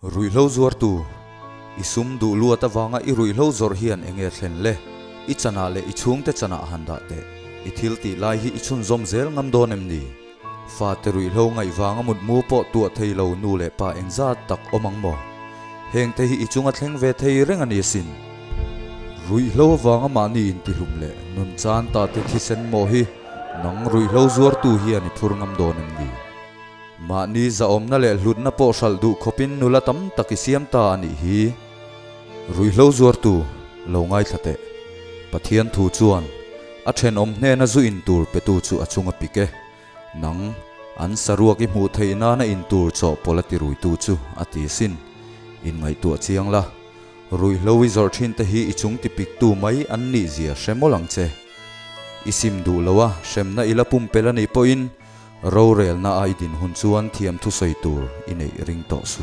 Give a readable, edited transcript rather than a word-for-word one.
Ruihhlo zuartu, I sum duh luat avanga i ruihhlo zawrh hian enge thlen le? I chanah leh i chhungte chanah han dah teh. I thil tih lai hi i chhunzawm zel ngam dawn em ni? Fate ruihhlo ngaih vanga mutmu pawh tuah thei lo nu leh pa engzat tak awm ang maw? Hengte hi i chunga thleng ve thei reng a ni asin. Ruihhlo avanga mahni intihlum leh nun chan ta te thisen maw hi nang ruihhlo zuartu hian i phur ngam dawn em ni? Mahni zahawmna leh hlutna pawh hralh duh khawpin nula tam tak i siam ta a nih hi. Ruihhlo zuartu lo ngaithla teh. Pathian thu chuan a thenawm hnena zu in tur petu chu a chung a pik e. Nang, an saruak i hmuh theih nana in tur chawhpawlh a ti ruitu chu a ti sin. Inngaihtuah chiang la, ruihhlo i zawrh thin te hi i chung ti piktu mai an nih zia hre mawlh ang che. I sim duh lo a, hremna i la pumpelh a nih pawhin Rorelna a i din hun chuan thiam thusawi tur i neih ring tawh suh.